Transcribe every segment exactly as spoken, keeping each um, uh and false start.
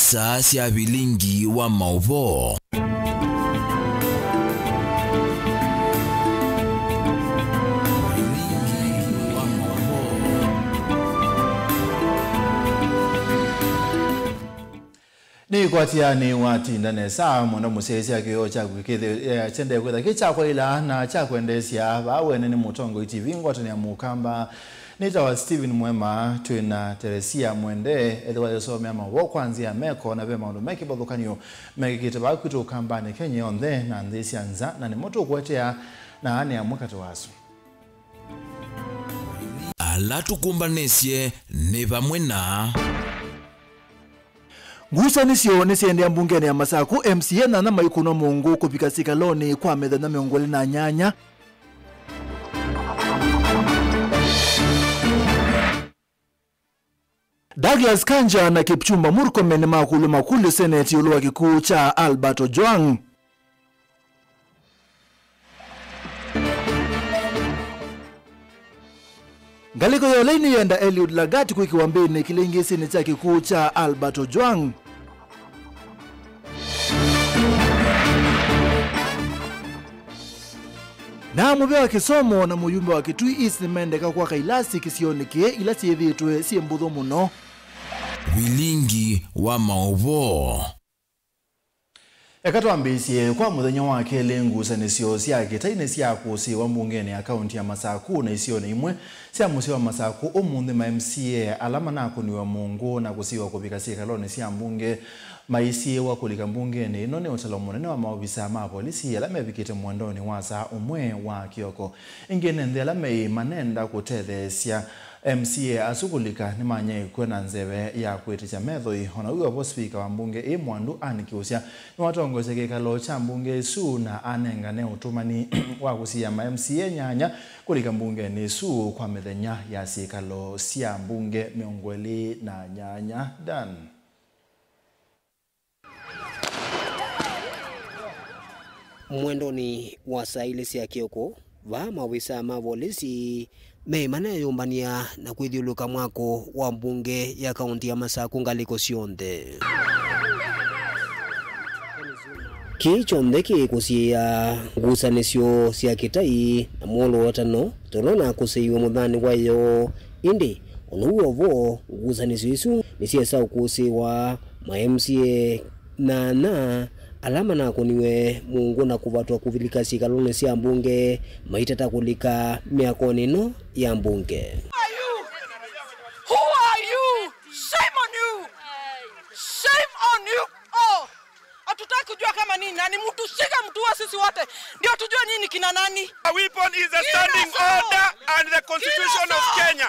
Saa sya vilingi wa maũvoo. Vilingi wa maũvoo. Nĩkwatĩanĩ watinda nesa mũno mũsyaĩĩsya kĩoo kyaku kĩthĩ-, eh, kyendee kwĩtha kĩ kya kwaĩla na kya kwendeesya. Vaa wene nĩ Mũtongoi T V, ngwatanĩa Mũkamba. Nĩtawa Stephen Mwema, twĩ na Teresia Mwende, ethĩwa yũsomea maũvoo kwa nzĩa ya meko, na ve maũndũ me kĩvathũkany'o mekĩkĩte vaa kwitũ Ũkambanĩ Kenya yonthe na nthĩ sya nza, na nĩmo tũkũetea, na aa nĩ amwe katĩ wa asu. Ala tũkũmbanĩsye nĩ vamwe na. Ngusanĩsyo nĩsyaendea mbungenĩ ya Masaku, M C A nyanya maikũnwa mũngũ kũvika sikalonĩ kwa mĩthenya mĩongo ĩlĩ na nyanya. Douglas Kanja na Kipchumba Murkomen makũlw'a makũlyo Senate ĩũlũ wa kĩkw'ũ kya Albert Ojwang. Ngalĩko ya ũlei nĩyenda Eliud Lagat kwĩkĩwa mbĩnĩ kĩlĩngĩsĩnĩ kya kĩkw'ũ kya Albert Ojwang. Na mũvĩa wa kĩsomo na mũyumbe wa Kitui East nĩmendeka kwaka ilasi kĩsionĩ kĩĩ ila syĩthĩĩtwe syĩ mbũthũ mũno. Vilingi wa maũvoo. Eka twambĩĩsye kwa mũthenya wa kelĩ. Ngusanĩsyo sya kĩtai nĩsyakũsĩĩwa mbungenĩ ya kaunti ya Masaku na isionĩ imwe sya mũsyĩ wa Masaku ũmũnthĩ. Ma M C A ala manakũniwe mũngũ na kũsiĩwa kũvika syĩkalonĩ sya mbunge maisiĩĩwa kũlika mbungenĩ ĩno nĩ ũtalo mũnene wa maovisa ma volisi ala mevikĩte mwendonĩ wa saa ũmwe wa kĩoko. Ĩngĩ nĩ nthĩ ala meĩ manenda kũtetheesya M C A asu kũlika nĩmanyaĩĩkw'e na nzeve ya kwĩtĩkya methoi. O na wĩ o vo, spika wa mbunge ĩĩ Mwandu Ann Kiusya nĩwatongoesye kĩkalo kya mbunge ĩsu na anengane ũtũmani wa kũsiĩĩa ma M C A nyanya kũlika mbungenĩ ĩsu kwa mĩthenya ya syĩkalo sya mbunge mĩongo ĩlĩ na nyanya. Dan. Mwendonĩ wa saa ilĩ sya kĩoko, vaa maovisa ma volisi meĩ maneyũmbany'a na kwĩthyũlũka mwako wa mbunge ya kaunti ya Masaku ngalĩko syonthe. Kĩĩ kyonthe kĩĩ kũsiĩĩa ngusanĩsyo sya kĩtai na mwolootanĩo tũla ũnakũsĩiwe mũthanĩ wa ĩyoo. Ĩndĩ o na wĩ o vo, ngusanĩsyo isu nĩsyesa ũkũsĩĩwa ma M C A nyanya ala manakũniwe mũngũ na kũvatwa kũvilika syĩkalonĩ sya mbunge maitata kũlika myakonĩ ĩno ya mbunge. Who are you? Who are you? Shame on you! Shame on you all! Hatutaki kujua kama ni nani. Mtushike, mtuue sisi wote. Ndio tujue nyinyi kina nani. A weapon is a standing order and the constitution of Kenya.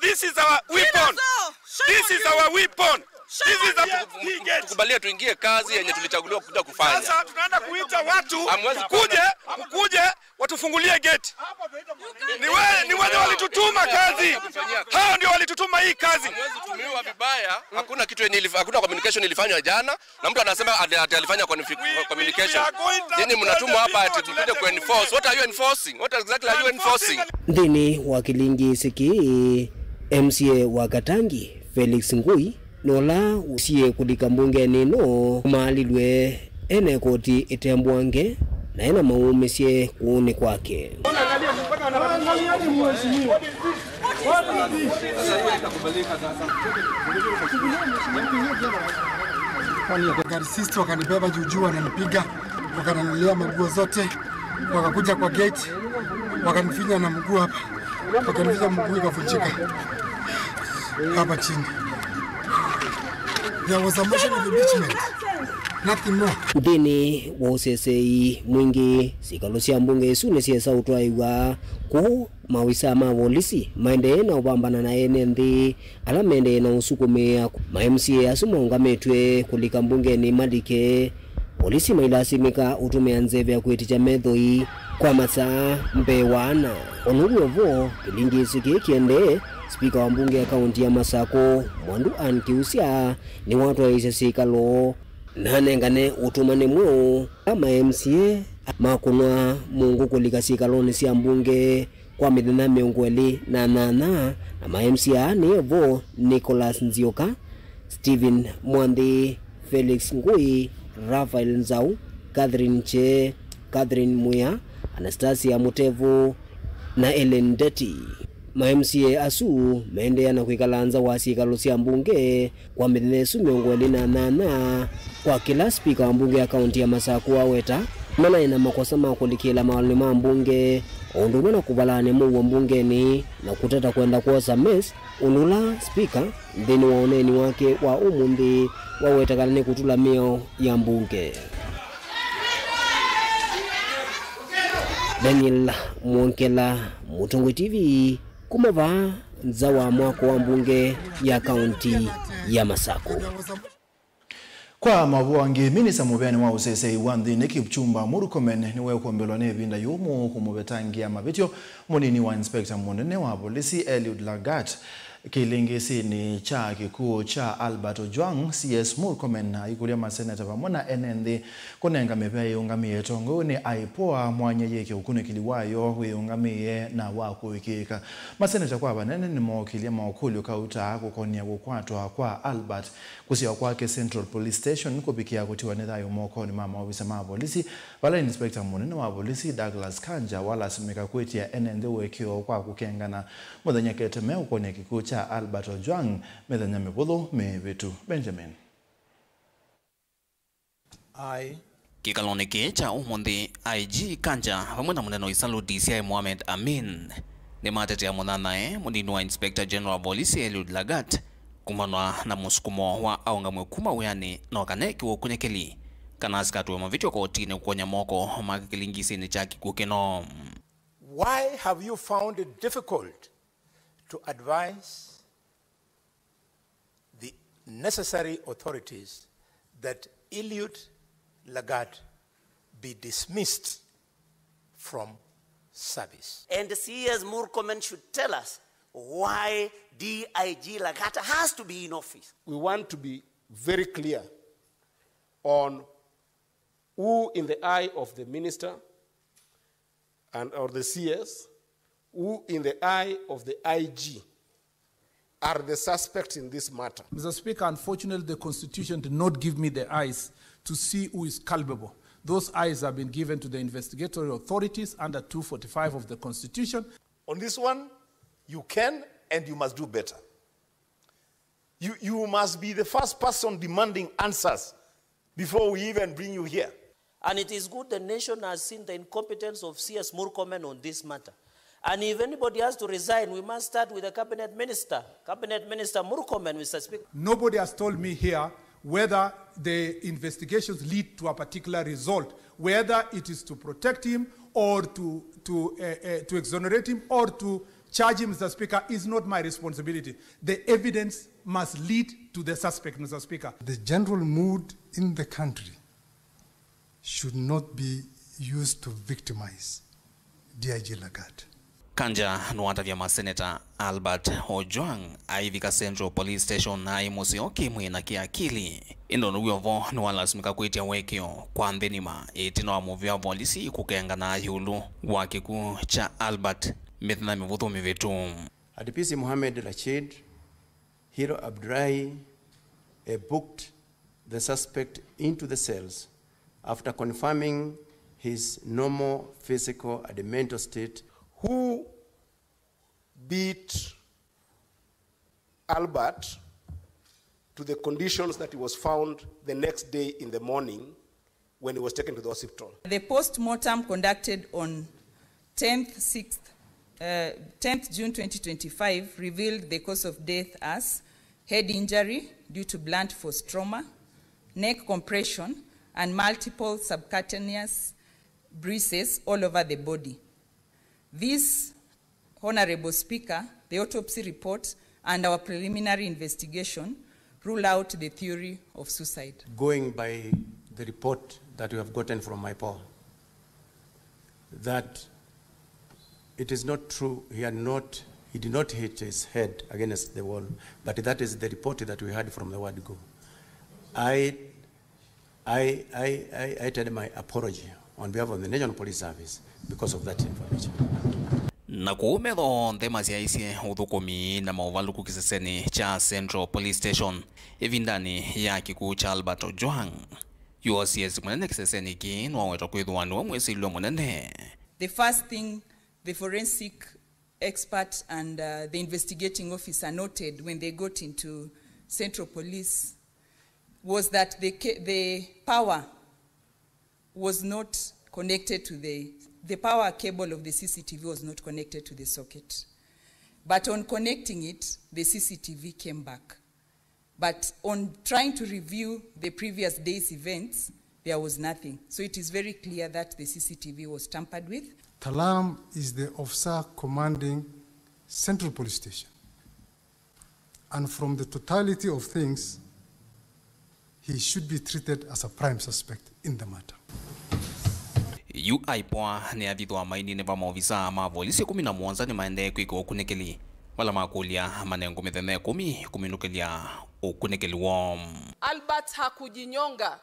This is our weapon. This is our weapon. This is a... Tukubalie tuingie kazi yenye tulichaguliwa kuja kufanya. Sasa tunaenda kuita watu kuje, kuje watufungulie gate. Ni we-, ni wenye walitutuma kazi. Hao ndio walitutuma hii kazi. Hamwezi tumiwa vibaya. Hakuna kitu yenye ilif-, hakuna communication ilifanywa jana. Na mtu anasema ati, ati alifanya confi-, communication. Nyinyi mnatumwa hapa ati mkuje kuenforce. What are you enforcing? What exactly are you enforcing? Nthĩnĩ wa kĩlingĩsĩ kĩĩ, M C A wa Katangi, Felix Ngui, na ũla ũsiĩĩe kũlika mbungenĩ ĩno, ũmaalilw'e ene koti ĩtembũange na ena maũmĩsye kũũnĩ kwake. Wakanisisti, wakanibeba juu juu, wananipiga, wakaninunulia manguo zote, wakakuja kwa gate, wakanifinya na mguu hapa, wakanifinya mguu ikavunjika hapa chini. There was a motion of impeachment. Nothing more. Nthĩnĩ wa ũsesei mwingĩ, syĩkalo sya mbunge ĩsu nĩsyesa ũtwaĩwa kũu. Maovisaa ma volisi maendee na ũvambana na ene nthĩ ala maendee na ũsukumĩa ma M C A asu maũngamĩtw'e kũlika mbungenĩ malike. Volisi mailasimĩka ũtũmĩa nzeve ya kwĩtĩkya methoi kwa masaa mbee wa ana. O na wĩ o vo, kĩlingĩsĩ kĩĩ kĩendee, spika wa mbunge ya kaunti ya Masakũ, Mwandu Ann Kiusya, nĩwatwaĩĩsye syĩkalo na anengane ũtũmani mweũ ma M C A makũnwa mũngũ kũlika syĩkalonĩ sya mbunge kwa mĩthenya mĩongo ĩlĩ na nyanya, na ma M C A aa nĩ vo Nicholas Nzioka, Stephen Mwanthi, Felix Ngui, Raphael Nzau, Catherine Chee, Catherine Muya, Anastasia Mutevu, na Ellen Ndeti. Ma M C A asu maendeea na kwĩkala nza wa syĩkalo sya mbunge kwa mĩthenya ĩsu mĩongo ĩlĩ na nyanya, kwa kĩla spika wa mbunge ya kaunti ya Masaku waweta manaĩ na makosa ma kũlikĩla mawaloni ma mbunge, o ũndũ ũmwe na kũvalany'a mũuo mbungenĩ na kũteta kwenda kwosa mess, ũndũ ũla spika nthĩnĩ wa ũneeni wake wa ũmũnthĩ waweta kana nĩ kũtula mĩao ya mbunge. Daniel Mwongela, Mũtongoi T V, kuma vaa nza wa mwako wa mbunge ya kaunti ya Masaku. Kwa maũvoo angĩ, minista mũveanĩ wa ũseseĩ wa nthĩnĩ Kipchumba Murkomen nĩwekũmbĩlwa nĩ ĩvinda yũmũ kũmũvetangĩa mavĩtyo mũnini wa inspector mũnene wa volisi Eliud Lagat kĩlĩngĩsĩnĩ kya kĩkw'ũ kya Albert Ojwang. C S Murkomen aikũlya maseneta vamwe na ene nthĩ kũnenga mĩvĩa yĩũngamĩe ĩtongoew'e nĩ IPOA mwanya yĩke ũkunĩkĩli wayo wĩũngamĩe na wa kũĩkĩĩka. Maseneta kwa vanene nĩmookĩlya makũlyo kauta kũkonia kũkwatwa kwa Albert, kũsyawa kwake Central Police Station, kũvikĩa kũtiwa nĩ thayũ mokonĩ ma maovisa ma volisi, vala inspector mũnene wa volisi Douglas Kanja walasimĩka kwĩtya ene nthĩ ũekeo kwa kũkengana mũthenya keteme ũkonia kĩkw'ũ kya Albert Ojwang mĩthenya mĩvũthũ mĩvĩtu. Benjamin. Aye. Kĩkalonĩ kĩĩ kya ũmũnthĩ, I G Kanja vamwe na mũnene wa isalu D C I Mohamed Amin nĩmatetea mũnyanyae mũnini wa Inspector General of Police Eliud Lagat kumanwa na mũsukumo wa aũngamw'e kuma wĩanĩ no kana ekĩwe ũkunĩkĩli kana asikatwe mavĩtyo kotinĩ kũkonya moko make kĩlĩngĩsĩnĩ kya kĩkw'ũ kĩno. Why have you found it difficult to advise the necessary authorities that Eliud Lagat be dismissed from service? And C S Murkomen should tell us why D I G Lagat has to be in office. We want to be very clear on who, in the eye of the minister and, or the C S, who, in the eye of the I G, are the suspects in this matter. Mister Speaker, unfortunately, the Constitution did not give me the eyes to see who is culpable. Those eyes have been given to the investigatory authorities under two forty-five of the Constitution. On this one, you can and you must do better. You, you must be the first person demanding answers before we even bring you here. And it is good the nation has seen the incompetence of C S Murkomen on this matter. And if anybody has to resign, we must start with the cabinet minister. Cabinet Minister Murkomen, Mister Speaker. Nobody has told me here whether the investigations lead to a particular result, whether it is to protect him or to, to, uh, uh, to exonerate him or to charge him, Mister Speaker, is not my responsibility. The evidence must lead to the suspect, Mister Speaker. The general mood in the country should not be used to victimize D I G Lagat. Kanja nĩwatavya maseneta Albert Ojwang aivika Central Police Station na aĩ mũseo kĩmwĩĩ na kĩakili. Ĩndĩ ũndũ wĩ o vo nĩwalasimĩka kwĩtya ũekeo kwa nthĩ nima ĩtina wa mũvĩa wa volisi kũkengana ĩũlũ wa kĩkw'ũ kya Albert mĩthenya mĩvũthũ mĩvĩtu. A D P C Mohamed Rashid, Hero Abdullahi, eh, booked the suspect into the cells after confirming his normal physical and mental state. Who beat Albert to the conditions that he was found the next day in the morning when he was taken to the hospital. The post-mortem conducted on tenth sixth, uh, tenth June twenty twenty-five revealed the cause of death as head injury due to blunt force trauma, neck compression, and multiple subcutaneous bruises all over the body. This, Honorable Speaker, the autopsy report and our preliminary investigation rule out the theory of suicide. Going by the report that we have gotten from IPOA, that it is not true, he had not, he did not hit his head against the wall, but that is the report that we had from the ward go. I I, I, I, I tender my apology on behalf of the National Police Service because of that information. Na kũu metho onthe masyaĩĩsye ũthũkũmi na maũvalũku kĩsesenĩ kya Central Police Station ĩvindanĩ ya kĩkw'ũ kya Albert Ojwang. Yu O C S mũnene kĩsesenĩ kĩĩ nĩwawetwa kwĩthĩwa nĩwe mwĩsĩlw'a mũnene. The first thing the forensic expert and, uh, the investigating officer noted when they got into Central Police was that the ca-, the power was not connected to the, the power cable of the C C T V was not connected to the socket. But on connecting it, the C C T V came back. But on trying to review the previous day's events, there was nothing. So it is very clear that the C C T V was tampered with. Talam is the officer commanding Central Police Station. And from the totality of things, he should be treated as a prime suspect in the matter. Yu IPOA nĩyathithwa maininĩ va maovisaa ma volisi ĩkũmi na mũonza nĩmaendee kwĩkĩwa ũkunĩkĩli, vala makũlya manengwe mĩthenya ĩkũmi kũminũkĩlya ũkunĩkĩli woo. Albert hakujinyonga.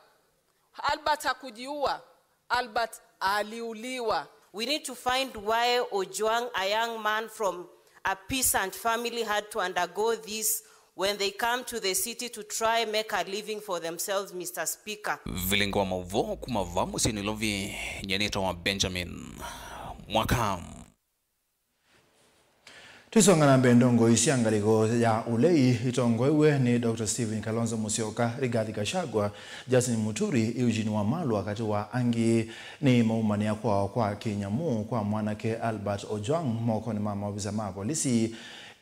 Albert hakujiua. Albert aliuliwa. We need to find why Ojwang, a young man from a peasant family, had to undergo this when they come to the city to try make a living for themselves, Mister Speaker. Vilingi wa maũvoo kuma va mũsyĩ Nairobi, nyanĩta wa Benjamin Mwaka. Tũisonga na mbee, ndongoi sya ngalĩko ya ũlei itongoew'e nĩ Doctor Stephen Kalonzo Musyoka, Rigathi Gachagua, Justin Muturi, Eugene Wamalwa, katĩ wa angĩ, nĩ maumanĩa kwawa kwa kĩnyamũ kwa mwanake Albert Ojwang mokonĩ ma maovisa ma volisi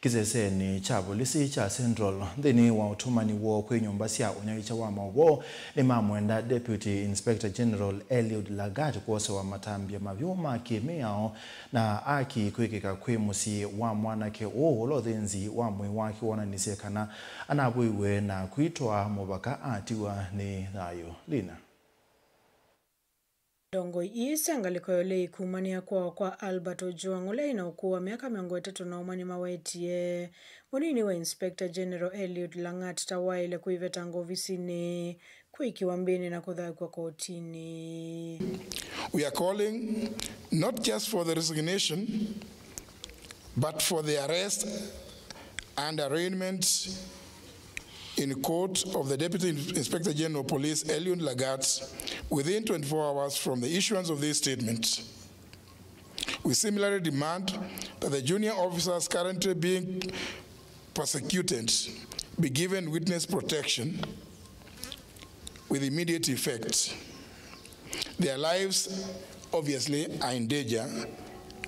kĩsesenĩ kya volisi kya Central. Nthĩnĩ wa ũtũmani woo kwĩ nyũmba sya ũnyaĩĩkya wa maũvoo, nĩmamwenda Deputy Inspector General Eliud Lagat kwosewa matambya mavyũ ma kĩmĩao na aki kwĩkĩka kwĩ mũsyĩ wa mwanake ũũ, ũla ũthĩnzi wa mwĩĩ wake wonanisye kana anavũiwe na kwitwa mũvaka atiwa nĩ thayũ. Lina. Ndongoi ii sya ngalĩko ya ũlei kumanĩa kwawa kwa Albert Ojwang, ũla ĩna ũkũũ wa myaka mĩongo ĩtatũ na ũmwe, nĩmawetie mũnini wa Inspector General Eliud Lagat ta waĩle kwĩvetanga ovisinĩ, kwĩkĩwa mbĩnĩ na kũthakw'a kotinĩ. We are calling not just for the resignation, but for the arrest and arraignment in court of the Deputy Inspector General of Police, Eliud Lagat, within twenty-four hours from the issuance of this statement. We similarly demand that the junior officers currently being persecuted be given witness protection with immediate effect. Their lives obviously are in danger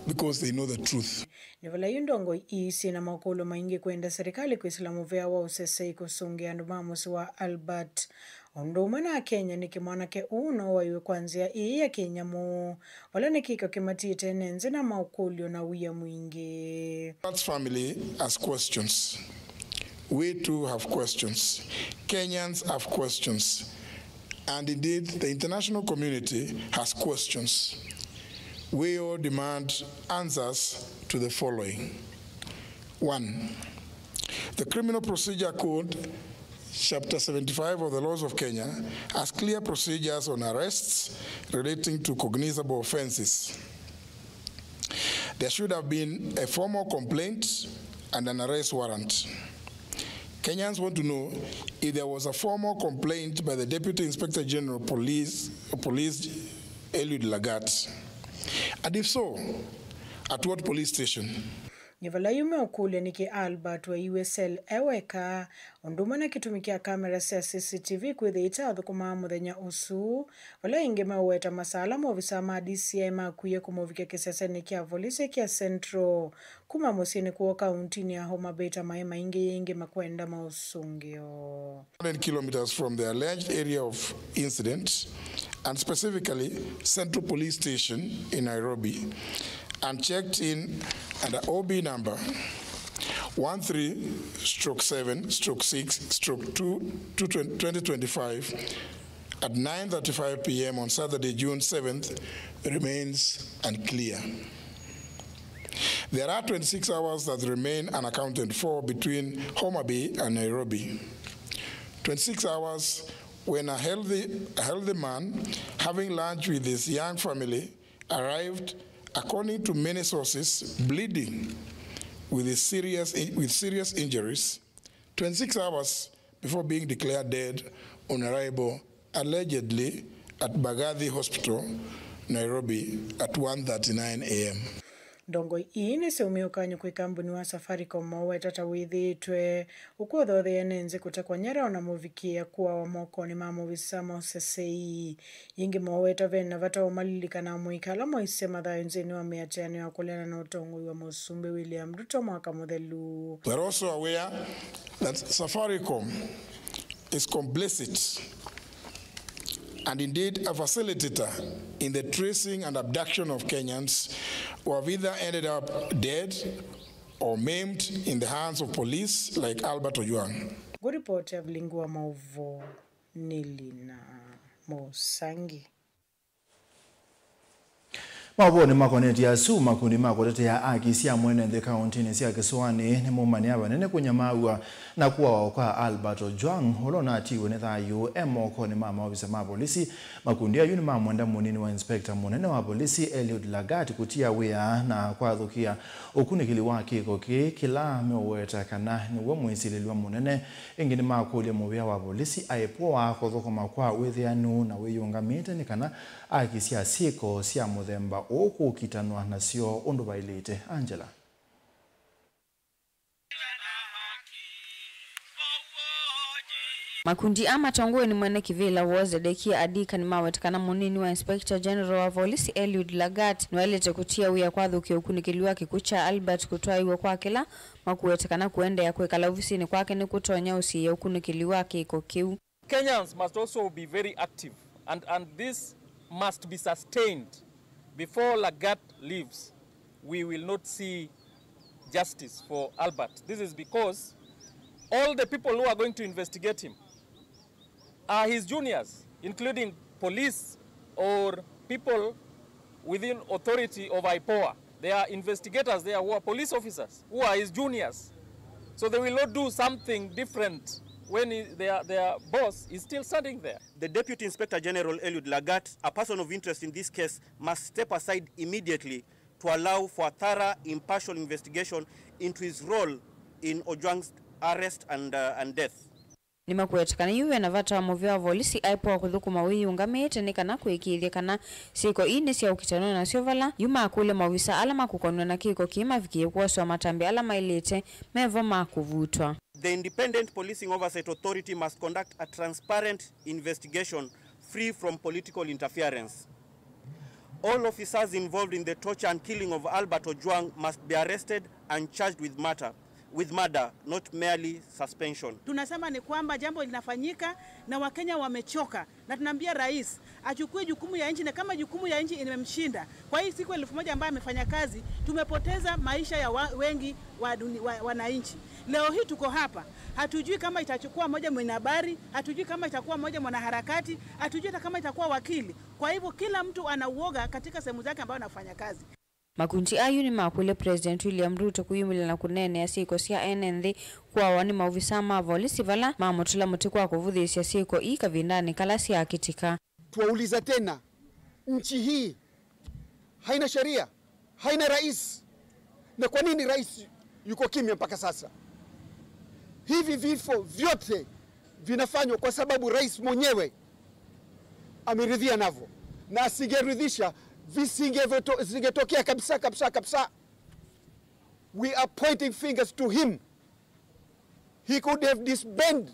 because they know the truth. Nĩ vala yu ndongoi ii syĩ na makũlyo maingĩ kwenda serikali kwĩsĩla mũvea wa ũsesei kũsũngĩa andũ ma mũsyĩ wa Albert. O ũndũ ũmwe na Akenya, nĩkĩ mwanake ũũ no waiwe kwa nzĩa ĩĩ ya kĩnyamũ, vala nĩ kĩko kĩmatiĩte ene nzĩ na maũkũlyo na wia mwingĩ. That family has questions. We too have questions. Kenyans have questions. And indeed, the international community has questions. We all demand answers to the following. One, the Criminal Procedure Code, Chapter seventy-five of the Laws of Kenya, has clear procedures on arrests relating to cognizable offenses. There should have been a formal complaint and an arrest warrant. Kenyans want to know if there was a formal complaint by the Deputy Inspector General of Police, of Police Eliud Lagat. And if so, at what police station? Nĩ vala yu meũkũlya nĩkĩ Albert waiwe cell e weka, ũndũ ũmwe na kĩtumi kya kamera sya C C T V kwĩthĩa itathũkũmaa mũthenya ũsu, vala ĩngĩ meũweta masaa ala maovisaa ma D C I makwie kũmũvikya kĩsesenĩ kya volisi kya Central kuma mũsyĩnĩ kwoo kauntinĩ ya Homa Bay ta maĩ maingĩ yĩngĩ makwenda maũsũngĩo. Hundred kilometers from the alleged area of incident, and specifically Central Police Station in Nairobi, and checked in under O B number one three stroke seven stroke six stroke two, twenty twenty-five, at nine thirty-five P M on Saturday, June seventh, remains unclear. There are twenty-six hours that remain unaccounted for between Homa Bay and Nairobi. Twenty-six hours when a healthy, a healthy man, having lunch with his young family, arrived According to many sources, bleeding with serious, with serious injuries twenty-six hours before being declared dead on arrival, allegedly at Mbagathi Hospital, Nairobi, at one thirty-nine a m. Ndongoi ii nĩsyaumie ũkany'o kwĩ kambuni wa Safaricom, moweta ta wĩthĩĩtwe ũkũthoothea ene nthĩ kũtekwa nyara ona mũvikĩĩa kũawa mokonĩ ma movisa ma ũseseĩ. Yĩngĩ moweta vena vata wa ũmalilikana amũika ala moisye mathayũ nthĩnĩ wa mĩatĩanĩo ya kũleana na ũtongoi wa Mũsumbĩ William Ruto mwaka mũthelu. We're also aware that Safaricom is complicit and indeed a facilitator in the tracing and abduction of Kenyans who have either ended up dead or maimed in the hands of police like Albert Ojwang. Ngũripoti ya vilingi wa maũvoo nĩ Lina Mũsangi. Maũvoonĩ makonetye asu, makundi ma kũtetea aki sya mwene nthĩ kaũntĩnĩ sya Kĩsũanĩ nĩmaumanĩa vanene kũnyamaaw'a na kũawa kwa Albert Ojwang, ũla ũnatiiwe nĩ thayũ e mokonĩ ma maovisa ma volisi. Makundi ayu nĩmamwenda mũnini wa inspector mũnene wa volisi Eliud Lagat kũtia wĩa na kwathũkĩa ũkunĩkĩli wa kĩko kĩĩ, kĩla meũweta kana nĩw'o mwĩsilĩlw'a mũnene. Ĩngĩ nĩmakũlya mũvĩa wa volisi IPOA kũthũkũma kwa wĩthĩanu na wĩyũngamĩte nĩ kana aki sya syĩko sya mũthemba ũũ kũkitanwa nasyo ũndũ vaĩlĩte. Angela. Makundi aa matongoew'e nĩ mwene kĩvĩla woo Zedekia Adika nĩmaweta kana mũnini wa Inspector General wa volisi Eliud Lagat nĩwaĩlĩte kũtia wĩa kwathũkĩa ũkunĩkĩli wa kĩkw'ũ kya Albert kũtwaĩw'a kwa kĩla makũweta kana kũendeea kwĩkala ovisinĩ kwake nĩkũtonya ũsiĩĩa ũkunĩkĩli wa kĩko kĩu. Kenyans must also be very active, and, and this must be sustained. Before Lagat leaves, we will not see justice for Albert. This is because all the people who are going to investigate him are his juniors, including police or people within authority of IPOA. There are investigators there who are police officers, who are his juniors. So they will not do something different when he, their, their boss is still standing there. The Deputy Inspector General Eliud Lagat, a person of interest in this case, must step aside immediately to allow for a thorough, impartial investigation into his role in Ojwang's arrest and, uh, and death. Nĩmakwete kana yu ve na vata wa mũvĩa wa volisi IPOA kũthũkũma wĩyĩũngamĩĩte nĩ kana kũĩkĩĩthya kana syĩko ii nĩ sya ũkitanwa nasyo vala yu makũlya maovisa ala makũkonw'a na kĩko kĩĩ mavikĩe kwoswa matambya ala maĩlĩte me vo ma kũvutwa. The Independent Policing Oversight Authority must conduct a transparent investigation free from political interference. All officers involved in the torture and killing of Albert Ojwang must be arrested and charged with murder, with murder, not merely suspension. Tunasema ni kwamba jambo linafanyika na Wakenya wamechoka, na tunaambia rais achukue jukumu ya nchi, na kama jukumu ya nchi imemshinda, kwa hii siku elfu moja ambayo amefanya kazi, tumepoteza maisha ya wa-, wengi wa duni-, wa-, wananchi. Leo hii tuko hapa, hatujui kama itachukua moja mwanahabari, hatujui kama itakuwa moja mwanaharakati, hatujui hata kama itakuwa wakili. Kwa hivyo kila mtu ana uoga katika sehemu zake ambayo anafanya kazi. Makundi ayu nĩmakũlya President William Ruto kwĩyumĩlya na kũneenea syĩko sya ene nthĩ kũawa nĩ maovisaa ma volisi vala mamũtũla mũtĩ kwa kũvũthĩĩsya syĩko ii kavindanĩ kala syakĩtĩka. Twauliza tena, nchi hii haina sheria, haina rais? Na kwa nini rais yuko kimya mpaka sasa? Hivi vifo vyote vinafanywa kwa sababu rais mwenyewe ameridhia navyo, na asingeridhisha visingeveto-, visingetokea kabisa, kabisa, kabisa. We are pointing fingers to him. He could have disbanded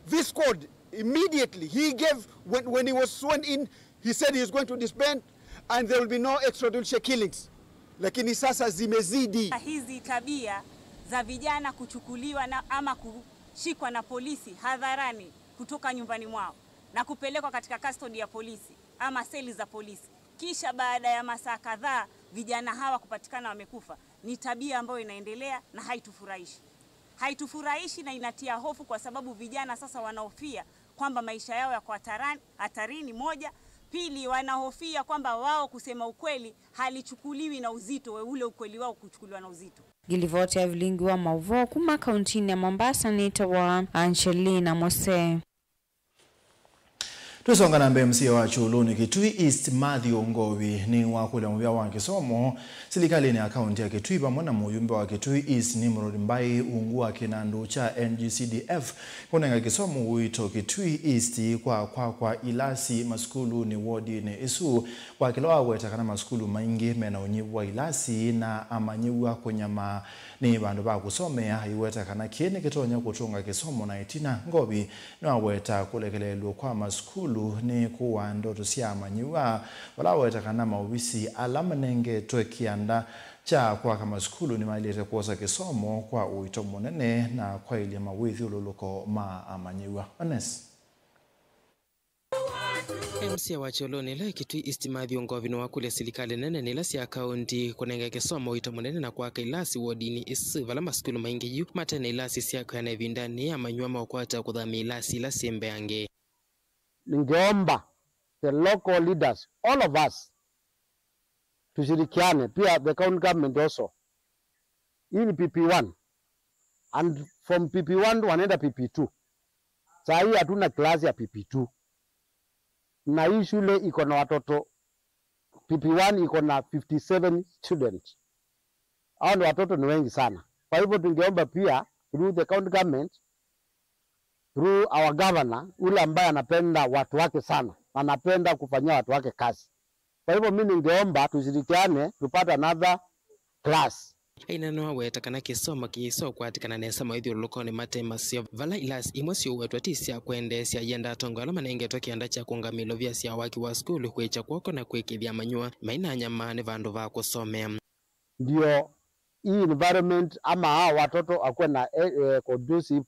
this squad immediately. He gave, when, when he was sworn in, he said he is going to disband and there will be no extrajudicial killings. Lakini sasa zimezidi. Hizi tabia za vijana kuchukuliwa na, ama kushikwa na polisi hadharani kutoka nyumbani mwao na kupelekwa katika custody ya polisi ama seli za polisi, kisha baada ya masaa kadhaa vijana hawa kupatikana wamekufa, ni tabia ambayo inaendelea na haitufurahishi. Haitufurahishi na inatia hofu, kwa sababu vijana sasa wanahofia kwamba maisha yao yako hataran-, hatarini, moja. Pili, wanahofia kwamba wao kusema ukweli halichukuliwi na uzito, we-, ule ukweli wao kuchukuliwa na uzito. Ngilivoti ya vilingi wa mauvoo kuma kauntinĩ ya Mombasa nĩtawa Angelina Mose. Twĩsonga na mbee, M C A wa Kyũlũnĩ Kitui East, Matthew Ngovi, nĩwakũlya mũvĩa wa kĩsomo silikalĩnĩ ya kaũntĩ ya Kitui vamwe na mũyumbe wa Kitui East, Nimrod Mbai, ungu wa kĩnandũ kya N G C D F kũnenga kĩsomo ũito Kitui East kwa kwakwa ilasi masukulunĩ wodinĩ ĩsu, kwa kĩla waweta kana masukulu maingĩ mena ũnyivu wa ilasi na amanyĩw'a kũnyamaa nĩ vandũ va kũsomea. Aiweta kana kĩĩ nĩkĩtonya kũtũnga kĩsomo na ĩtina. Ngovi nĩwaweta kũlekeleelw'a kwa masukulu nĩ kũaa ndoto sya amanyĩw'a, vala aweta kana maovisi ala manengetwe kĩanda kya kwaka masukulu nĩmaĩlĩte kwosa kĩsomo kwa ũito mũnene na kwaĩlya mawĩthyũlũlũko ma amanyĩw'a. Ones. M C A wa Kyũlũnĩ ĩla Kitui East, Matthew Ngovi, nĩwakũlya silikalĩ nene na ila sya kaũntĩ kũnenga kĩsomo ũito mũnene na kwaka ilasi wodinĩ ĩsu, vala masukulu maingĩ yu mate na ilasi sya kwĩana ĩvindanĩ ya amanyĩw'a maũkwata kũthamya ilasi ila syĩ mbeange. Ningeomba the local leaders, all of us, tushirikiane, pia the county government also, hii ni P P one, and from P P one wanaenda P P two. Saa hii hatuna klasi ya P P two, na hii shule iko na watoto, P P one iko na fifty seven students. Hao ni watoto, ni wengi sana. Kwa hivyo tungeomba pia through the county government, through our governor, ule ambaye anapenda watu wake sana, anapenda kufanyia watu wake kazi. Kwa hivyo mimi ningeomba tushirikiane tupate another class. Aina nĩwaweta kana kĩsomo kĩĩsa ũkwatĩkana nesa mawĩthyũlũlũkonĩ mate maseo, vala ilasi imwe syũwetwa ti sya kwendeesya. Yenda atongoi ala manengetwe kĩanda kya kũngamĩa ilovia sya waki wa sukulu kwĩkya kw'oko na kwĩkĩĩthya amanyĩw'a mainanyamaa nĩ vandũ va kũsomea. Ndio hii environment ama hawa watoto wakuwe na, eh, eh, conducive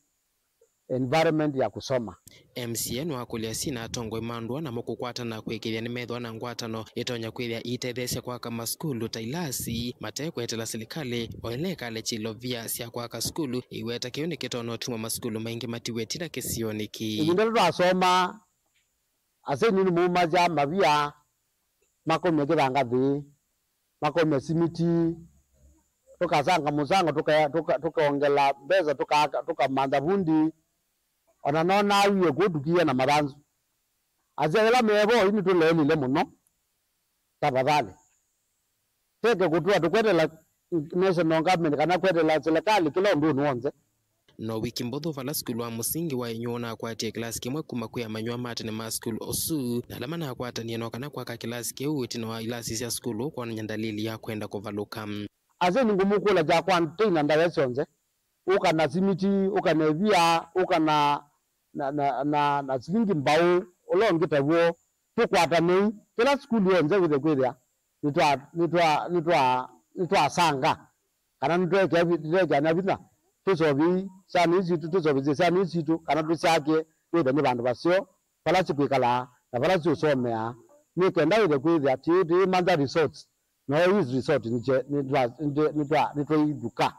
environment ya kusoma. M C A nĩwakũlya syĩ na atongoi ma ndũa namo kũkwatana kwĩkĩĩthya nĩmethĩwa na ngwatano ĩtonya kwĩthĩa iitetheesya kwaka masukulu ta ilasi, mate kweteela silikalĩ o ĩla ĩkalekya ilovia sya kwaka sukulu. Ĩiweta kĩu nĩkĩtonya ũtuma masukulu maingĩ matiw'e ĩtina kĩsionĩ kĩĩ. Ĩvinda ĩla twasoma, asyai nĩmaumasya mavia, makomya kĩthangathĩ, makomya simiti, tũkasanga mũsango, tũka-, tũka-, tũkaongela mbesa, tũka-, tũkamantha vundi. Ona nonaa awie kũu tũkiie na mathanzu. Asyai ala me vo, ĩĩ nĩtũleelile mũno. Tafadhali, teke kũtw'a tũkwetela national government kana kwetela silikalĩ kĩla ũndũnĩ w'onthe. No wiki mbũthũ vala sukulu wa mũsingi wa Inyuo ũnakwatie kĩlasi kĩmwe kuma kwĩ amanyĩw'a ma tene ma sukulu ũsu, na ala manakwatanie no kana kwaka kĩlasi kĩu ĩtina wa ilasi sya sukulu kwonany'a ndalili ya kwenda kũvalũka. Asyai nĩngũmũkũlya kya container ndaĩa syonthe, ũka na simiti, ũka na ĩvia, ũka na, na, na, na, na silingi mbaũ, ũla ũngĩ taw'o, tũkwatanei, kĩla sukulu yonthe wĩthe kwĩthĩa nĩtwa-, nĩtwa-, nĩtwa-, nĩtwasanga, kana nĩtwekea vi-, nĩtwekeana vinya, tũseũvei syana ii sitũ, tũseũvĩsye syana ii sitũ, kana tũsyakĩe wĩthe nĩ vandũ vaseo vala sikwĩkalaa na vala siũsomea, nĩ kenda wĩthe kwĩthĩa ti-, tiimantha results, no is result nĩtwa-, nĩtwa-, nĩtwa-, nĩtwaivuka,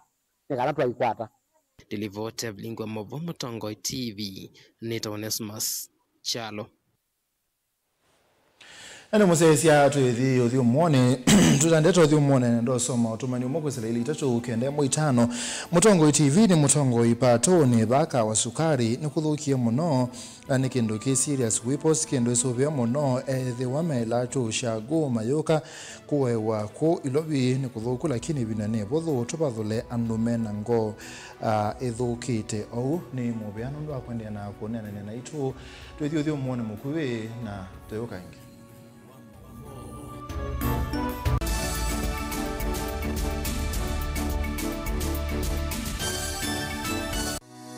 nĩ kana twaikwata. Ndilivota Vilingwa Movo, Mũtongoi T V, nĩtawa Onesmus Kyalo. Na nĩ mũsyaĩĩsya twĩthi ũthyũmũonĩ, tũtandĩte ũthyũmũonĩ na ndosoma ũtũmani ũmwe kwĩsĩla ilĩ itatũ kenda ĩmwe itano. Mũtongoi T V nĩ Mũtongoi Patũnĩ vaka wa sukari nĩkũthũkie mũno, na nĩ kĩndũ kĩ serious. Wipos kĩndũ ĩsũvĩa mũno ethĩwa mela tũsha ngũ mayũka kũewa kũ ilovi nĩ kũthũku, lakini ĩvinda nĩ ĩvũthũ tũvathũle andũ mena ngoo, ah, ĩthũkĩte. Ou nĩ mũvea nũndũ wa kũendeea na kũneenany'a naitũ. Twĩthi ũthyũmũonĩ mũkuvĩ na tũyũka ĩngĩ.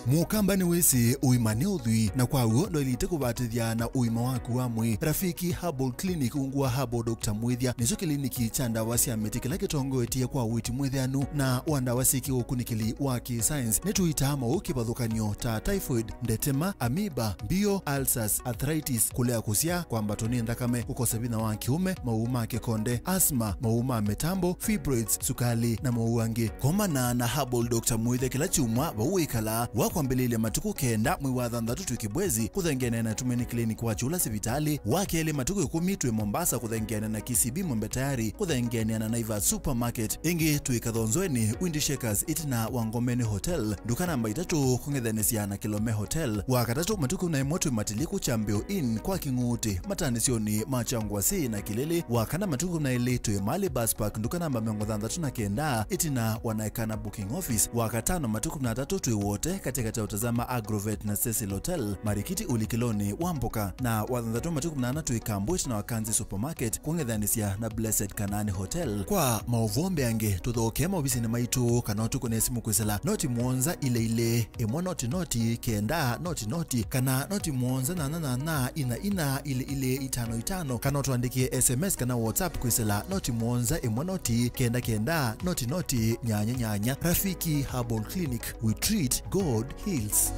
Mũkamba nĩwĩsĩ ũima nĩ ũthwii, na kwa w'o ndwaĩlĩte kũvatĩthya na ũima waku wa mwĩĩ. Rafiki Herbal Clinic ungu wa Herbal Doctor Mwĩthya nĩkyo kĩliniki kya ndawa sya mĩtĩ kĩla kĩtongoetye kwa ũiiti mwĩtheanu na wa ndawa syĩ kĩũkunĩkĩli wa kĩ-science. Nĩtũitaa maũũ kĩvathũkany'o ta typhoid, ndetema, amoeba, mbio, ulcers, arthritis, kũlea kũsyaa, kwambatwa nĩ nthakame, kũkosa vinya wa kĩũme, maũũ ma kĩkonde, asthma, maũũ ma mĩtambo, fibroids, sukalĩ, na maũũ angĩ. Komana na Herbal Doctor Mwĩthya kĩla kyumwa vau wĩkalaa, wa Kwambĩlĩlya matukũ kenda mwei wa thanthatũ twĩ Kibwezi kũthengeanĩa na Tumaini Clinic wa Kyũla sivitalĩ, wa kelĩ matukũ ĩkũmi twĩ Mombasa kũthengeanĩa na K C B Mwembe Tayari kũthengeanĩa na Naivas Supermarket, ĩngĩ twĩ Kathonzweni Windy Shakers ĩtina wa Ngomeni Hotel, nduka namba itatũ kũng'ethanĩsya na Kilome Hotel, wa katatũ matukũ na ĩmwe twĩ Matiliku Kyambĩo Inn kwa Kĩng'ũũtĩ, matanĩsyonĩ ma Kyangwasi na Kĩlĩlĩ, wa kana matukũ na ĩlĩ twĩ Mali Bus Park, nduka namba mĩongo thanthatũ na kenda ĩtina wa Naekana Booking Office, wa katano matukũ na atatũ twĩ Wote katĩkatĩ ya Utazama Agrovet na Cecil Hotel, Marikiti ũlikĩlonĩ wa mboka, na wa thanthatũ matukũ na ana twĩ Kambwit na Wakanzi Supermarket kũng'ethanĩsya na Blessed Kanaani Hotel. Kwa maũvoo mbeange, tũthokee maovisinĩ maitũ kana ũtũkũne simũ kwĩsĩla noti mũonza ilĩ ilĩ ĩmwe noti noti kenda noti noti kana noti mũonza nyanya nyanya inya inya ilĩ ilĩ itano itano, kana ũtũandĩkĩe S M S kana WhatsApp kwĩsĩla noti mũonza ĩmwe noti kenda kenda noti noti nyanya nyanya. Rafiki Herbal Clinic, we treat, God heals.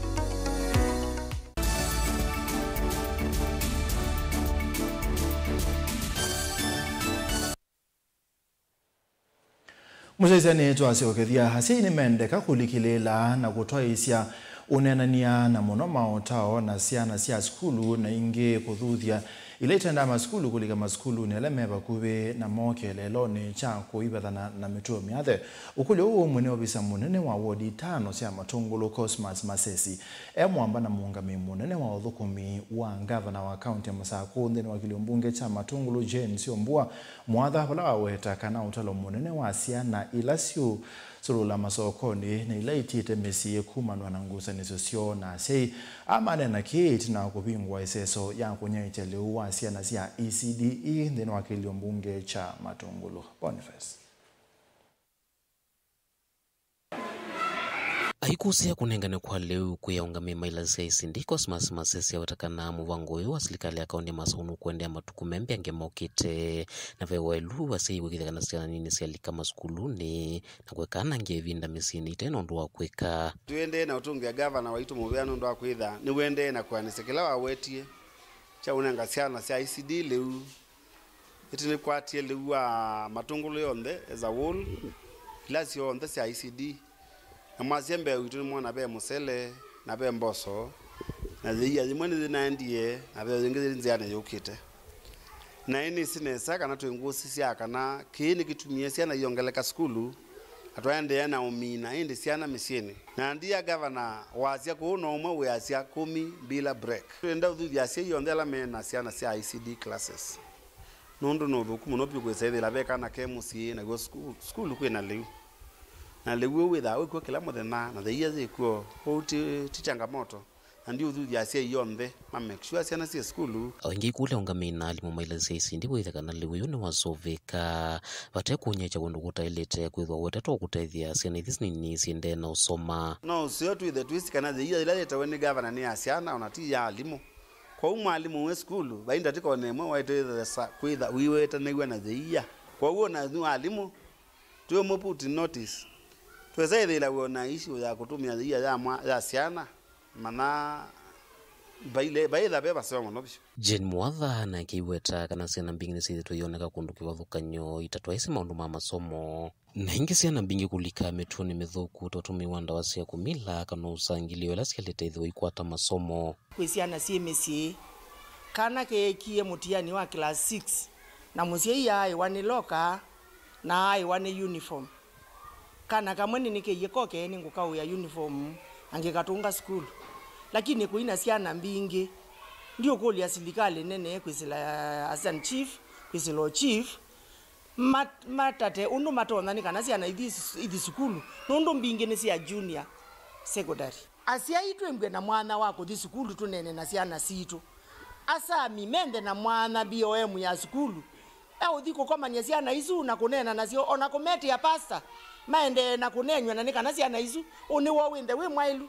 Mũsyaĩĩsya nĩtwasyokethya, asyai nĩmendeka kũlikĩlĩĩla na kũtwaĩĩsya ũneenany'a, na mũno maũtao na syana sya sukulu, na ĩngĩ kũthuthya ila itendaa masukulu kũlika masukulunĩ ala me vakuvĩ namo kĩeleelonĩ kya kũivathana na mĩtuo mĩathe. Ũkũlyo ũũ mwene ovisa mũnene wa wodi itano sya Matũngũlũ, Cosmas Masesi, e mwamba na mũũngamĩi mũnene wa ũthũkũmi wa ngavana wa kaunti ya Masakũ nthĩnĩ wa kĩlio mbunge kya Matũngũlũ, James Ombua, Mwatha vala waweta kana ũtalo mũnene wa syana ila syũsũlũla masokonĩ na ila itiĩte mĩsyĩ kumanwa na ngusanĩsyo syoo na asyai. Amanena kĩĩ ĩtina wa kũvingũa ĩseso ya kũnyaĩĩkya lĩu wa syana sya E C D E nthĩnĩ wa kĩlio mbunge kya Matũngũlũ. Boniface. Aikũsĩa kũnengane kwa lĩu kwĩ aũngamĩi ma ila sya E C D, Cosmas Masesi aweta kana mũvango ũyũ wa silikalĩ ya kaũntĩ ya Masaũ nũkũendeea matukũ me mbeange mokĩte, na ve waĩlu asyai kũĩkĩĩthya kana syana nini syalika masukulunĩ, na kũeka anangi ĩvinda mĩsyĩnĩ ite na ũndũ wa kwĩka. Tũendee na ũtũngĩa ngavana waitũ mũvea nũndũ wa kwĩtha nĩwendee na kũanĩsya kĩla wawetie kya ũnenga syana sya E C D lĩu. Ĩtĩ nĩkwatie lĩu wa Matũngũlũ yonthe as a whole, ila syonthe sya E C D. Na mwasya mbee witũ nĩmwona ve mũsele, na ve mboso, na yĩia yĩmwe nĩyĩnaendie, na ve yĩngĩ yĩ nzĩanĩ yũkĩte. Na ĩ nĩsĩ nesa kana twĩ ngũsĩ sya kana kĩĩ nĩkĩtumie syana iongeleka sukulu, na twaendeea na ũmina ĩndĩ syana mĩsyĩnĩ. Na ndia gavana wasya kũũ no ũmwe wĩasya kũmi bila break. Twĩenda ũthuthya asyai onthe ala me na syana sya E C D classes. Nũndũ nĩ ũthũku mũno vyũ kwĩsa ĩthĩla ve kana ke mũsyĩ, naw'o sukulu, sukulu kwĩ na lĩu. Na lĩu ũu wĩthaa wĩkw'o kĩla mũthenya, na yĩia yĩkw'o, ũu ti, ti changamoto. Na ndiũthuthya asyai onthe ma make sure syana syĩ sukulu. O ĩngĩ, ikũlya aũngamĩi na alimũ ma ila sya E C D kũĩkĩĩthya kana lĩu ũyũ nĩwasũvĩka vate kũnyaĩĩkya kũndũ kũtaĩlĩte kwĩthwa ũwetetwe kũtethya syana ithi nini syĩendee na ũsoma. No ũseo twĩthe twĩsĩ kana yĩia yĩla yĩtawe nĩ gavana nĩ ya syana, o na ti ya alimũ. Kwoou mwalimũ wĩ sukulu, vai ndatĩka o na ĩmwe waĩtĩthesa kwĩtha ũiwetanĩw'a na yĩia. Kwoou o na nyu alimũ, twĩũmũputi notice. Twĩsa ĩthĩĩla wĩ o na issue ya kũtũmĩa yĩia ya mwa-, ya syana, mana vaile-, vaĩtha ve vaseo mũno vyũ. Jane Mwatha nake aiweta kana syana mbingĩ nĩsyĩthĩtwe ioneka kũndũ kĩvathũkany'o itatwaĩsĩ maũndũ ma masomo. Na ĩngĩ syana mbingĩ kũlika mĩtuonĩ mĩthũku ta ũtũmĩi wa ndawa sya kũmila kana ũsangĩlĩo ĩla syalĩte ĩthĩwa ikwata masomo. Kwĩ syana syĩ mĩsyĩ, kana keekie mũtiani wa class six, na mũsyai aaĩwa nĩ loka na aaĩwa nĩ uniform. Kana kamwe nĩnĩkĩie koke nĩngũkaũĩa uniform na ngĩkatũnga sukulu. Lakini kũina syana mbingĩ, ndiũkũlya silikalĩ nene kwĩsĩla assistant chief, kwĩsĩla o chief, mat-, matate ũndũ matonya nĩ kana syana ithi, ithi sukulu, nũndũ mbingĩ nĩ sya junior secondary. Asyai twĩmbwe na mwanya wa kũthi sukulu tũneene na syana sitũ. Asami menthe na mwanya B O M ya sukulu, eũthi kũkomany'a syana isu na kũneena nasyo, o na kũmetĩa pasta, maendee na kũneenyw'a, na nĩ kana syana isu, ũnĩ woo wĩnthe wĩ mwaĩlu.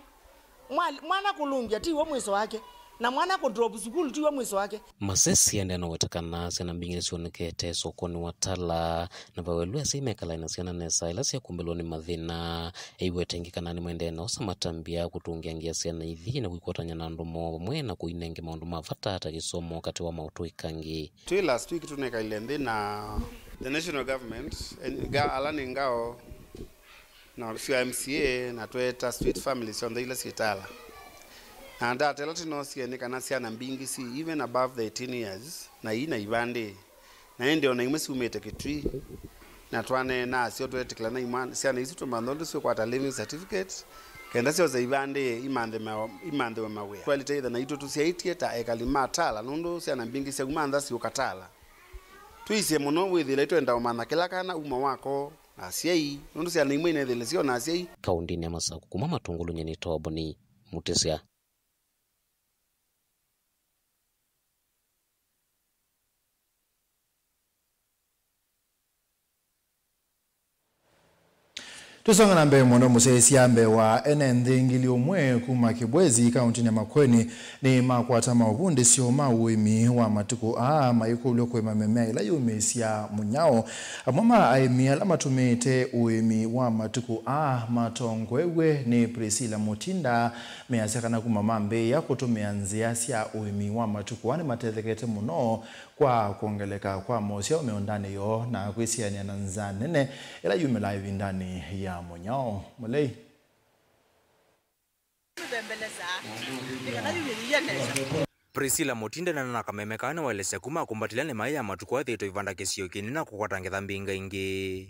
Mwa-, mwana kũlũngya tiw'o mwĩso wake, na mwana kũdrop sukulu tiw'o mwĩso wake. Masesi aendee na ũweta kana syana mbingĩ nĩsyonekete sokonĩ wa Tala, na vaĩlu asyai mekalae na syana nesa ila syakũmbĩlwa nĩ mathĩna. Aiweta ĩngĩ kana nĩmaendee na osa matambya kũtũngĩangĩa syana ithi na kwĩkwatany'a na andũ moo vamwe na kũinenge maũndũ ma vata ta kĩsomo katĩ wa maũtũĩkangi. Twĩ last week tũnekaile nthĩ na the national government, eh, nga-, ala nĩ ngao Na syo M C A na tweeta street families syonthe ila syĩ Tala. Na data ĩla tũnoosie nĩ kana syana mbingĩ syĩ even above the eighteen years na ina ivandĩ. Na ĩndĩ o na imwe syumĩte Kitui, na twaneena nasyo, tweetĩkĩlana imwe syana isu tũmanthe ũndũ syũkwata living certificate, kenda syosa ivandĩ imanthe ma-, imanthĩwe mawĩa. Twalite ĩthe naitũ tũsyaĩtye ta ekali ma Tala, nũndũ syana mbingĩ syauma nza syũka Tala. Twĩsĩ mũno wĩthĩle twenda ũmanya kĩla kana uma wako na asyai, nũndũ syana imwe inethĩle syona asyai. Kaũndĩnĩ ya Masaku, kuma Matũngũlũnĩ nĩ Toboni Mũtĩsya. Tũsonga na mbee mũno, mũsyaĩĩsya mbee wa ene nthĩ ngili ũmwe kuma Kibwezi, kaũntĩnĩ ya Makueni, nĩ makwata maũvundĩsyo ma ũĩmi wa matukũ aa, maikũlw'a kũĩma mĩmea ĩla yumĩĩsya mũnyao. Amwe ma aĩmi ala matũmĩĩte ũĩmi wa matukũ aa matongoew'e nĩ Priscilla Mutinda, measya kana kuma mambĩĩa kũtũmĩa nzĩa sya ũĩmi wa matukũ aa nĩmatethekete mũno kwa kwongeleka kwa mosyao mĩũndanĩ yoo na kwĩsianĩa na nzaa nene ĩla yumĩlaa ĩvindanĩ ya mũnyao. Mũlei. Priscilla Mutinda na kameme kaa nĩwaelesya kuma akumbatĩlya nĩ maĩ ya matukũ athĩĩtwe ivanda kĩsio kĩnene na kũkwata ngetha mbingĩ ingĩ,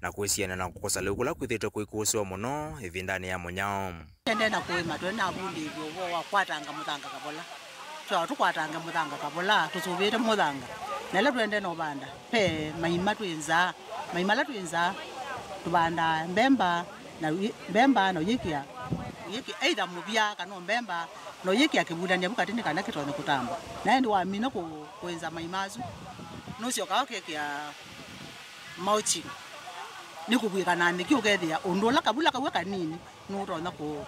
na kwĩsiana na kũkosa lĩu kũla kwĩthĩĩtwe kũikuusĩwa mũno ĩvindanĩ ya mũnyao. Tũendee na kũĩma, tũendee na vundĩĩthw'a ũvoo wa kwatanga mũthanga kavola. Twaa tũkwatange mũthanga kavola, tũsũvĩĩte mũthanga. Na ĩla tũendee na ũvanda, ve maima twĩ nzaa. Maima ala twĩ nzaa, tũvandaa mbemba, na ũyĩ-, mbemba na ũyĩkĩa, ũyĩkĩa either mũvya kana o mbemba, na ũyĩkĩa kĩvulany'a vu katĩ nĩ kana kĩtonye kũtamba. Na ĩndĩ wamina kũ-, kũĩnza maima asu, nũsyokaa ũkekĩa mulching, nĩ kũvw'ĩka na mĩkĩ, ũkethĩa ũndũ ũla kavula kau e kanini nũtonya kũ-,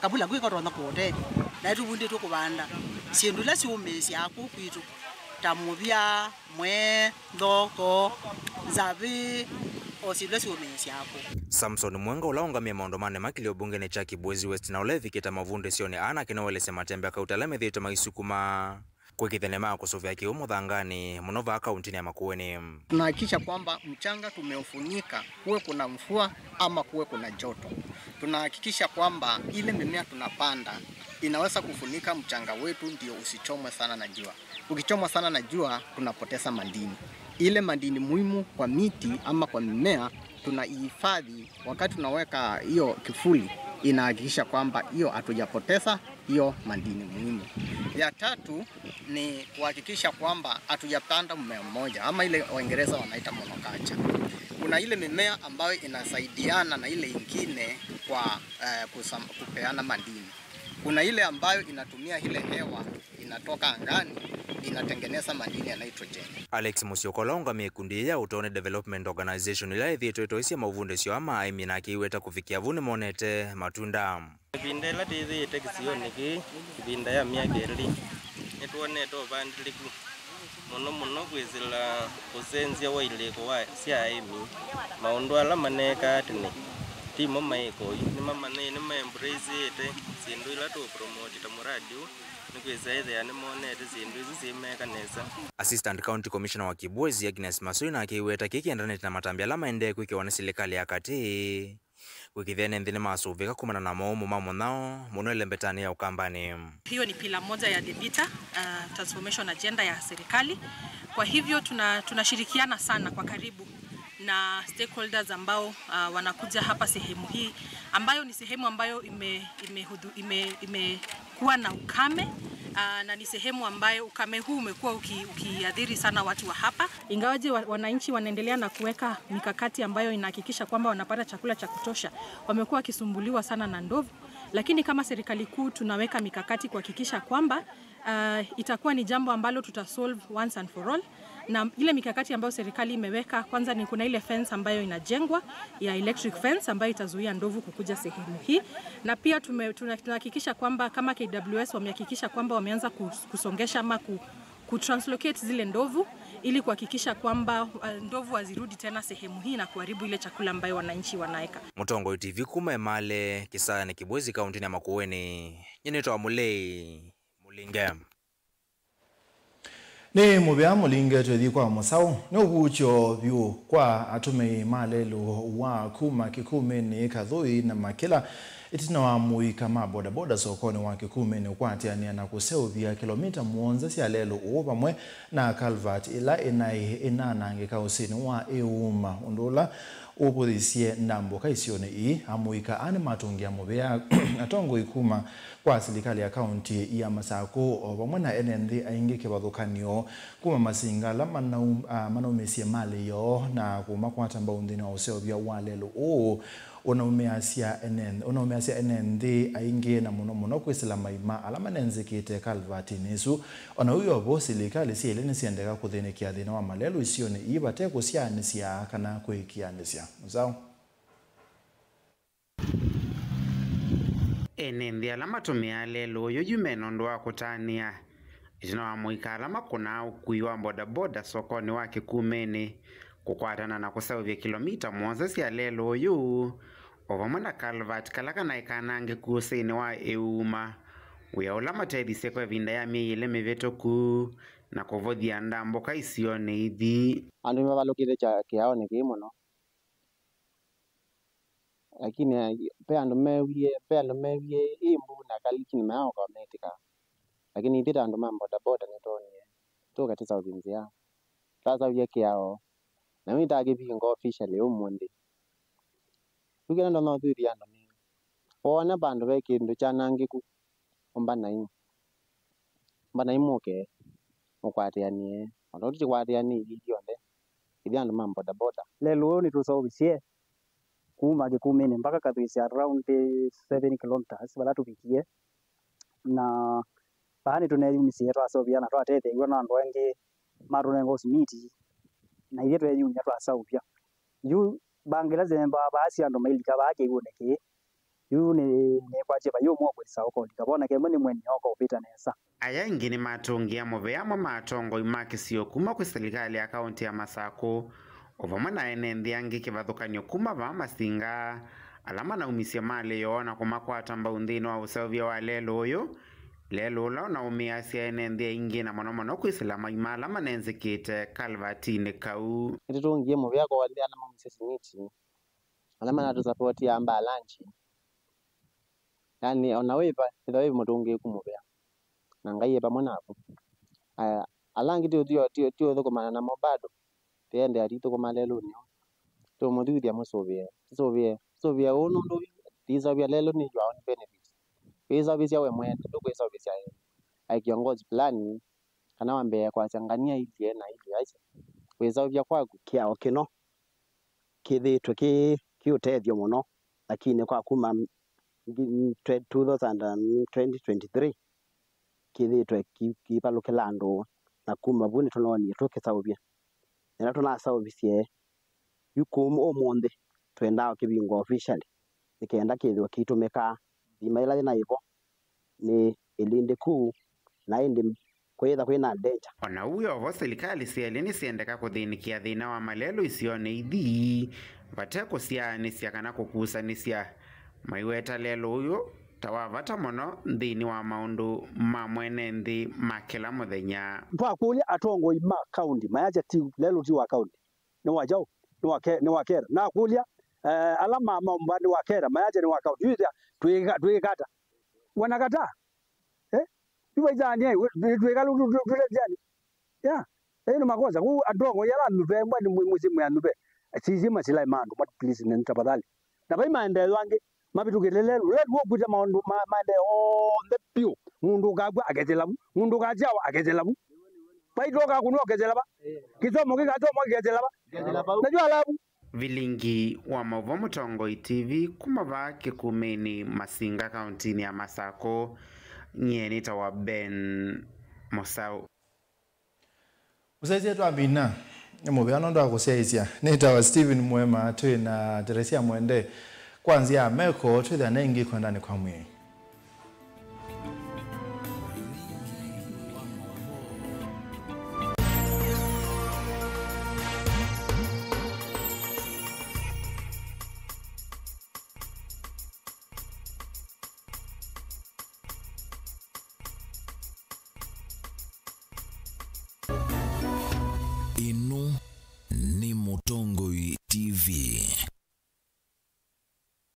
kavula kau katonya kũũtethya. Na nĩtũvundĩtw'e kũvanda syĩndũ ila syũmĩĩsyaa kũu kwitũ, ta mũvya, mwee, nthoko, nzavĩ, o syĩndũ ila syũmĩĩsyaa kũu. Samson Mwenga, ũla ũngamĩe maũndũ ma nema kĩlio mbungenĩ kya Kibwezi West na ũla evikĩte mavundĩsyonĩ aa, nake nĩwaelesya matembea kauta ala methĩĩtwe maisukuma kwĩkĩthya nĩmakũsũvĩa kĩw'ũ mũthanganĩ, mũno vaa kauntinĩ ya Makueni. Tunahakikisha kwamba mchanga tumeufunika, kuwe kuna mvua ama kuwe kuna joto. Tunahakikisha kwamba ile mimea tunapanda inaweza kufunika mchanga wetu ndio usichomwe sana na jua. Ukichomwa sana na jua, tunapoteza madini. Ile madini muhimu kwa miti ama kwa mimea tunaihifadhi, wakati tunaweka hiyo kivuli, inahakikisha kwamba hiyo hatujapoteza hiyo madini muhimu. Ya tatu ni kuhakikisha kwamba hatujapanda mmea mmoja, ama ile Waingereza wanaita monoculture. Kuna ile mimea ambayo inasaidiana na ile ingine kwa, eh, kusam-, kupeana madini. Kuna ile ambayo inatumia ile hewa inatoka angani, inatengeneza madini ya nitrogen. Alex Musyoka, ũla ũngamĩe ĩkundi yĩĩ ya Ũtonĩ Development Organization, ĩla ĩthĩĩtwe ĩtoisye maũvundĩsyo aa ma aĩmi, nake aiweta kũvikĩa vu nĩmonete matunda. Ĩvinda ĩla twĩthĩĩte kĩsionĩ kĩĩ, ĩvinda ya myaka ĩlĩ, nĩtwonete ũvandĩlĩku mũno mũno kwĩsĩla ũsenzya wa ilĩko wa, sya aĩmi. Maũndũ ala maneekaa tene ti mo maĩka oyu. Nĩmamanyĩe, nĩmaembraceĩte syĩndũ ila tũũpromote ta mũradi ũũ, nĩkwĩsa ĩthĩa nĩmonete syĩndũ isu syĩmeka nesa. Assistant County Commissioner wa Kibwezi, Agnes Masoi, nake aiweta kĩĩ kĩendanĩte na matambya ala maendee kwĩkĩwa nĩ silikalĩ ya katĩ. Kwĩkĩthya ene nthĩ nĩmasũvĩka kumana na maũmũ ma mũnyao mũno ĩlembetanĩ ya Ũkambanĩ. Hiyo ni pila moja ya the bita, uh, transformation agenda ya serikali. Kwa hivyo tuna-, tunashirikiana sana kwa karibu na stakeholders ambao, uh, wanakuja hapa sehemu hii ambayo ni sehemu ambayo ime-, imehudhu-, ime-, imekuwa na ukame, uh, na ni sehemu ambayo ukame huu umekuwa uki-, ukiathiri sana watu wa hapa. Ingawaje wa-, wananchi wanaendelea na kuweka mikakati ambayo inahakikisha kwamba wanapata chakula cha kutosha, wamekuwa wakisumbuliwa sana na ndovu, lakini kama serikali kuu tunaweka mikakati kuhakikisha kwamba, uh, itakuwa ni jambo ambalo tutasolve once and for all. Na ile mikakati ambayo serikali imeweka, kwanza ni kuna ile fence ambayo inajengwa ya electric fence ambayo itazuia ndovu kukuja sehemu hii. Na pia tume-, tuna-, tunahakikisha kwamba kama K W S wamehakikisha kwamba wameanza kus-, kusongesha ama ku-, kutranslocate zile ndovu ili kuhakikisha kwamba, uh, ndovu hazirudi tena sehemu hii na kuharibu ile chakula ambayo wananchi wanaweka. Mũtongoi T V kuma Emale, kĩsaanĩ Kibwezi, kauntinĩ ya Makueni, nyie nĩtawa Mũlei Mũlinge. Nĩ mũvea mũlinge twĩthi kwa mũsaũ. Nĩ ũvuky'o vyũ kwa atũmĩi ma lelũ wa kuma Kĩkumĩnĩ, Kathũi na Makĩla, ĩtina wa mũika ma bodaboda sokonĩ wa Kĩkumĩnĩ ũkwatĩanĩa na kũseũvya kĩlomita mũonza sya lelũ ũũ vamwe na culvert ĩla ĩnaĩ ĩnanangĩka ũsĩnĩ wa Ĩuma, ũndũ ũla ũvũthisye ndambũka isionĩ ii. Amũika aa nĩmatũngĩa mũvea atongoi kuma kwa silikalĩ ya kaunti ya Masakũ, o vamwe na ene nthĩ aingĩ kĩvathũkany'o kuma Masinga ala manau-, ah, manaumisye malĩ yoo na kũmakwata mbau nthĩnĩ wa ũseũvya wa lelũ ũũ ũnaumĩasya ene, ũnaumĩasya ene nthĩ aingĩ, na mũno mũno kwĩsĩla maima ala manenzĩkĩte kalvatinĩ ĩsu. O na ũu o vo, silikalĩ sya ilĩ nĩsyendeka kũthĩnĩkĩa thĩna wa malelũ isionĩ ii vate kũsyaanĩsya kana kũĩkĩanĩsya. Mũsaũ. Ene nthĩ ala matũmĩaa lelũ ũyũ yu mena ũndũ wa kũtanĩa ĩtina wa mũika ala makũnaa ũkui wa bodaboda sokonĩ wa Kĩkumĩnĩ kũkwatana na kũseũvya kĩlomita mũonza sya lelũ ũyũ, o vamwe na kalvati kala kanaĩ kanangĩku ũsĩnĩ wa Ĩuma, wĩa ũla matethisye kwa ĩvinda ya myei ĩlĩ mĩvĩtũku na kũvũthya ndambũka isionĩ ithi. Andũ nĩmavalũkĩte kya-, kĩaonĩ kĩĩ mũno. Lakini, eh, ve andũ meewie, ve andũ meewie ĩ mbu na kaliki nĩmayaũka metĩka. Lakini ithyĩ ta andũ ma bodaboda nĩtwonie tũkatĩsaũvya nzĩa. Twasaũvya kĩao, na yu nĩtakĩvinga officially ũmũnthĩ. Yu kĩla ndonya ũtwĩthĩa andũ nĩ, woona vandũ ve kĩndũ kyanangĩku, ũmba naĩ, ũmba naĩ mũke mũkwatĩanĩe, o tondũ tũkwatĩanĩe ithyonthe, ithyĩ andũ ma bodaboda. Lelũ ũyũ nĩtũseũvisye kuma Kĩkumĩnĩ mpaka Kathũi, around seven kilometers vala tũvikie, na vaa nĩtũneyumisye, twaseũvya na twatetheew'a na andũ angĩ matũnenga ũsimiti, na ithyĩ tweyumya twaseũvya. Yu mbanga ila syembaa vaa sya andũ mailika vaa kĩw'ũnĩ kĩĩ, yu nĩ, nĩkwatye vai ũmwe ũkwĩsa ũkolika vo, nake ĩmwe nĩ mwene oka ũvĩta nesa. Aya angĩ nĩmatũngĩa mũvea amwe ma atongoi ma kĩsio kuma kwĩ silikalĩ ya kaunti ya Masakũ, o vamwe na ene nthĩ angĩ kĩvathũkany'o kuma vaa Masinga, ala manaumisye malĩ yoo na kũmakwata mbau nthĩnĩ wa ũseũvya wa lelũ ũyũ, lelũ ũla ũnaũmĩasya ene nthĩ aingĩ, na mũno mũno kwĩsĩla maima ala manenzĩkĩte kalvatinĩ kau. Nĩtũtũngie mũvea kwa onthe ala maumisye simiti, ala manatũsapotia mbaa lunch. Yaani, ona wĩva, ĩtha wĩ mũtũngĩĩku mũvea, na Ngai e vamwe naku. Aya, ala angĩ ti, ti, ti, ti ũthũkũmana namo bado, tũendeea tũithũkũma lelũnĩ ũũ. Tũmũthuthya mũsũvĩe, tũsũvĩe, tũsũvĩe ũũ nũndũ tũisũvĩa lelũ nĩ your own benefit. Wĩsũvĩsya we mwene, ndũkwĩsũvĩsya, eh, kiongozi fulani, kana wambĩĩe kwasya ngania ilyĩ na ilyĩ aisye. Wĩsũvĩa kwaku. Kĩao kĩno kĩthĩĩtwe kĩ, kĩ ũtethyo mũno, lakini kwa kuma ngi-, twe-, two thousand and twenty twenty-three, kĩthĩĩtwe kĩ-, kĩvalũkĩla andũ, na kuma vu nĩtũnoonie tũkĩsaũvya. Ĩla tũnasaũvisye yu kũũ ũmũnthĩ, twendaa kĩvingwa officially, nĩ kenda kĩthĩwe kĩitũmĩkaa. Nthima ĩla yĩnaĩ vo nĩ ĩlindĩku, na ĩndĩ kwĩtha kwĩna danger. O na ũu wĩ o vo, silikalĩ sya ilĩ nĩsyendeka kũthĩnĩkĩa thĩna wa malelũ isionĩ ithi vate kũsyaanĩsya kana kũkusanĩsya. Maiweta lelũ ũyũ ta wa vata mũno nthĩnĩ wa maũndũ ma mwene nthĩ ma kĩla mũthenya. Twakũlya atongoi ma kaunti mayasya ti lelũ ti wa kaunti, nĩ wa kyaũ? Nĩ wa ke-, nĩ wa kera. Nakũlya, eh, ala ma, ma mbandi wa kera mayasya nĩ wa kaunti. Yu ĩthĩa twĩka, twĩka ata? Wanakataa. Eh? Yu vaithaania, ĩ, twĩ-, twĩka lũ, tũ-, tũ-, tũte nzĩanĩ. Ya. Ĩĩ nĩ makosa. Kũu atongoi ala anuve, mbwa nĩ mũ-, mũsyĩ mwĩ anuve. Sisye masilaĩ ma andũ, please, nĩ tafadhali. Na vai maendeeo angĩ mavĩtũkĩte lelũ. Lelũ ũkwĩte maũndũ ma, maendeeo onthe vyũ. Mũndũ ũkakw'a akethela vu. Mũndũ ũkasyawa akethela vu. Vai twoka kũnwa ũkethela va. Kĩsomo kĩkasomwa kĩkethela va. Kethela vau. Na yu alavu. Vilingi wa maũvoo Mũtongoi T V kuma vaa Kĩkumĩnĩ Masinga kauntinĩ ya Masakũ, nyie nĩtawa Ben Mũsaũ. Mũsyaĩĩsya twamina, nĩ mũvea nũndũ wa kũsyaĩĩsya. Nĩtawa Stephen Mwema, twĩ na Teresia Mwende. Kwa nzĩa ya meko, twĩthĩa na ĩngĩ kwendanĩ kwa mwĩĩ.